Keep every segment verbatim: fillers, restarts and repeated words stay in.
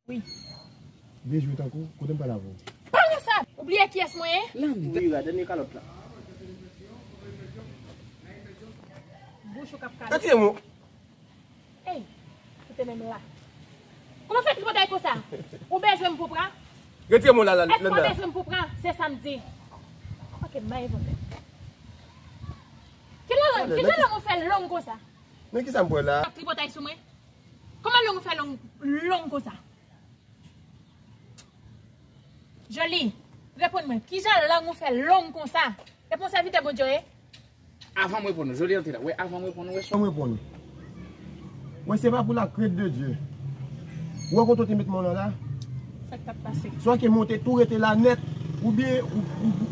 Wi. Dejwe tankou, kote m pale avè w? Pa nan sa! Ou bliye kiyès mwen ye? Landa. Wi, gade, dènye kalòt la. Bouch ou k ap kale. Retire men w. Ey, koute menm la. Kòman fè tripotay konsa? Ou bezwen m pou pran? Retire men w la, la, Landa. Èske ou bezwen m pou pran? Se sa m di. Ok, m bay vòlè. Ki jan lang, ki jan lang ou fè long konsa? Men kisa m pran la? Tripotay sou mwen? Kòman lang ou fè long, long konsa? Joly, reponn mwen, kijan lang ou fè long konsa? Epi w sèvitè Bondye w ye? Avan m reponn ou, Joly antre la. Wè, avan m reponn ou, wè. Avan m reponn ou. Wè, se pa pou la krent de Dye. Ou wè kote w te met men w lan la? Sa k t ap pase? Swa ke men w te tou rete la nèt, oubyen ou, ou, ou,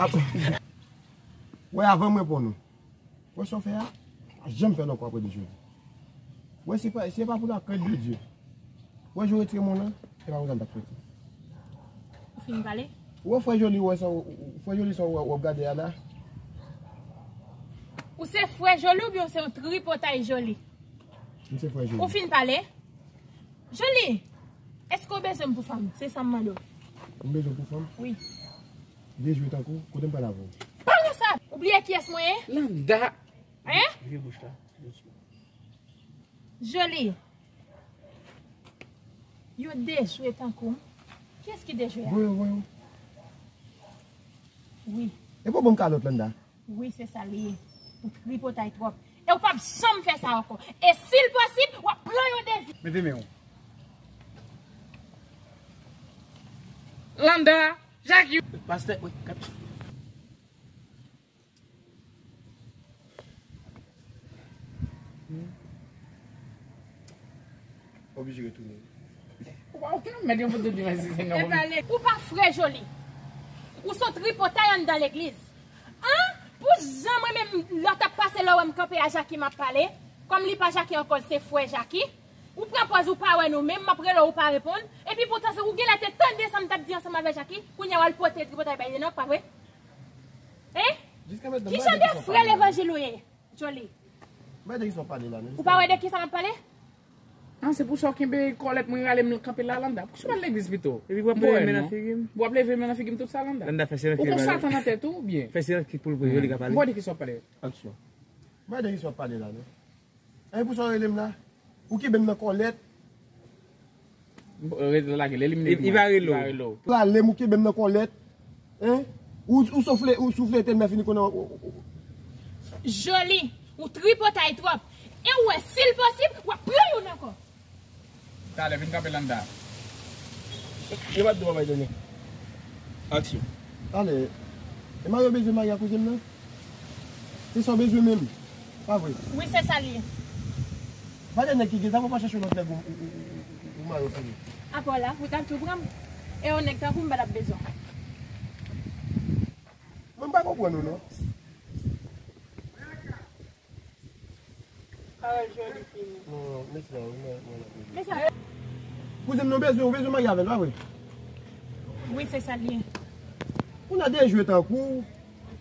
ap-, wè, avan m reponn ou. Wè sa w fè a, pa janm fè l ankò apre de jodi. Wè, se pa, se pa pou la krent de Dye. Wè, jan w retire men w lan, se pa konsa m t ap soti. Ou fin pale? Wè, frè Joly, wè sa, w-, w-, frè Joly, sa w, w ap gade a la. Ou se frè Joly oubyen ou se yon tripotay Joly? M se frè Joly. Ou fin pale? Joly, èske w bezwen m pou fanm? Se sa m mande w. M bezwen w pou fanm? Wi. Dejwe tankou, kote m pale avè w? Pa nan sa! Ou bliye kiyès mwen ye? Landa. Hein? Vire bouch la, dousman. Joly. Yo dejwe tankou. Kiyès ki dejwe a? Voye w, voye w. Wi. E pou bon kalòt Landa? Wi, se sa li ye. Ou tripotay twòp. E ou p ap janm fè sa ankò. E si l posib, w ap pran yon dezyèm. Mete men w. Landa, Jacques. Pastè, wi, kap. Oblije retounen. Ou pa okenn mèd, yon foto de mèsi, se non. Ou pa frè Joly. Ou se yon tripotay anndan legliz. An? Pou jan mwen menm, lè w t ap pase la, w wè m kanpe a Jackie, m ap pale. Kòm li pa Jackie ankò, l se frè Jackie. Ou pran pòz ou pa wè nou menm, m ap rele w, ou pa reponn. Epi poutan, se ou genlè te tande sa m t ap di ansanm avè Jackie, kounye a w al pote tripotay bay Enòk, pa vre? Hein? Ki jan de frè levanjil ou ye, Joly? Ou pa wè de ki sa m ap pale? Ah, se pou sa w kenbe kòlèt mwen rale m kanpe la, Landa. Poukisa w pa al legliz pito? Epi w ap leve men nan figi m? W ap leve men nan figi m tout sa, Landa? Landa fè silans. Ou gen Satan nan tèt ou, oubyen? Fè silans ki pou l, pou Joly ka pale. Ou wè de ki sa w ap pale? Aksyon. Ou wè de ki sa w ap pale la, non? E pou sa w rele m la? Ou kenbe m nan kòlèt. Rete lage, lè li menm li va rele w. Rale m, ou kenbe m nan kòlèt. Hein? Ou, ou soufle, ou soufle tèlman fini konnen. Joly, ou tripotay twòp. E ou wè, si l posib, w ap pran youn ankò. Talè, vin kanpe Landa. Yo pa t dwe bay dènye. Aksyon. Talè. E mari yo bezwen mari a kouzen m nan? Se sa w bezwen menm. Pa vre? Wi, se sa l ye. Pa de nèg ki gen zam, ou pa chèche lòt nèg ou, ou, ou, ou, ou mari w pou li. Apa w la, ou t ap tou pran m. E yon nèg tankou m pa t ap bezwen. Mwen m pa konprann ou non. Pawòl Joly fini. Non, non, mèsi la, wi, mwen, mwen, mwen. Mèsi. Kouzen m nan bezwen, ou bezwen marye avè l, pa vre? Wi, se sa l ye. Ou nan dejwe tankou,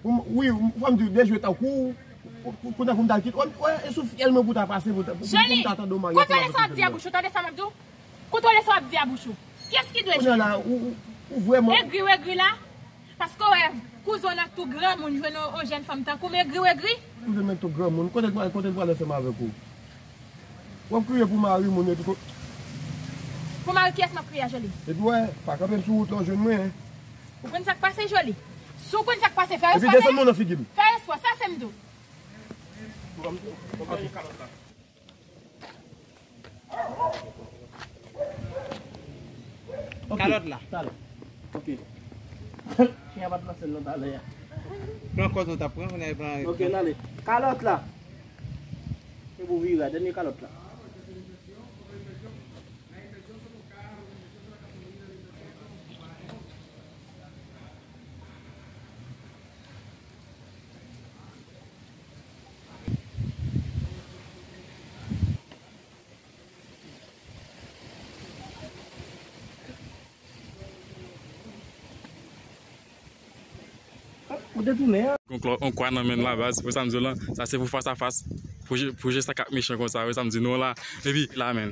ou, wi, fò m di w, dejwe tankou, pou, pou, pou, pou m ta kite, wè, wè, e sou fyèl mwen pou ta pase, pou ta, pou, pou m ta tande w marye avè l. Joly, kontwole sa w ap di a bouch ou, tande sa m ap di w? Kontwole sa w ap di a bouch ou. Kiyès ki dwe jije? Kounye a la, ou, ou, ou vrèman. Egri, ou egri la. Paske w wè, kouzen w nan tou granmoun jwenn yon, yon jèn fanm tankou m, egri, ou egri. Kouzen m nan tou granmoun. Kote l pral, kote l pral ansanm avèk ou? W ap kriye pou mari moun epi ko-, pou mari kiyès m ap kriye a, Joly? Epi w wè, pa kanpe m sou wout la, w jwenn mwen. Ou konn sa k pase, Joly? Si w konn sa k pase, fè respè. Epi desann men w nan figi m. Fè respè, sa se m di w. Ok. Kalòt la. Talè. Ok. Chen a pa t nan sèn nan talè a. Pran kòz nou t ap pran, kounye a pran. Ok, n ale. Kalòt la. Se pou vire a, dènye kalòt la. Ou detounen an. Yon klò, yon kwa nan men l la, baz, wè sa m di w lan, sa se pou fas a fas, pou je, pou je sa k ap mechan konsa, wè sa m di nou la, epi la, menn.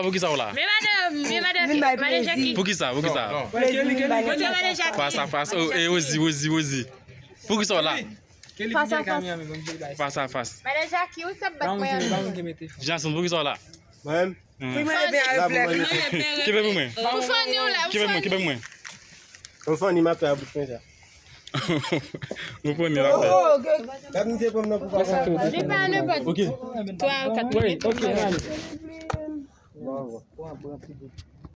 la, poukisa w la? Men madan, men madan, Vin bay madan plezi. Jackie. Poukisa, poukisa? Montre madan Jackie. Fas a fas, oh, e Ozi, Ozi, Ozi. Poukisa w la? Fas a fas. Fas a fas. Madan Jackie, ou t ap bat mwen. Jason, poukisa w la? Mwen menm. Wi, mwen leve a reflèks. Kenbe pou mwen. Ou fanni w la, ou Kenbe pou mwen, fanni. Kenbe pou mwen. Ou fanni m ap fè a bout konsa. Ou fanni l ap fè. Oh, ok. Gad misye pran m nan pou pa. Li pa nenpòt Ok. twa ou kat minit. Ok, ale.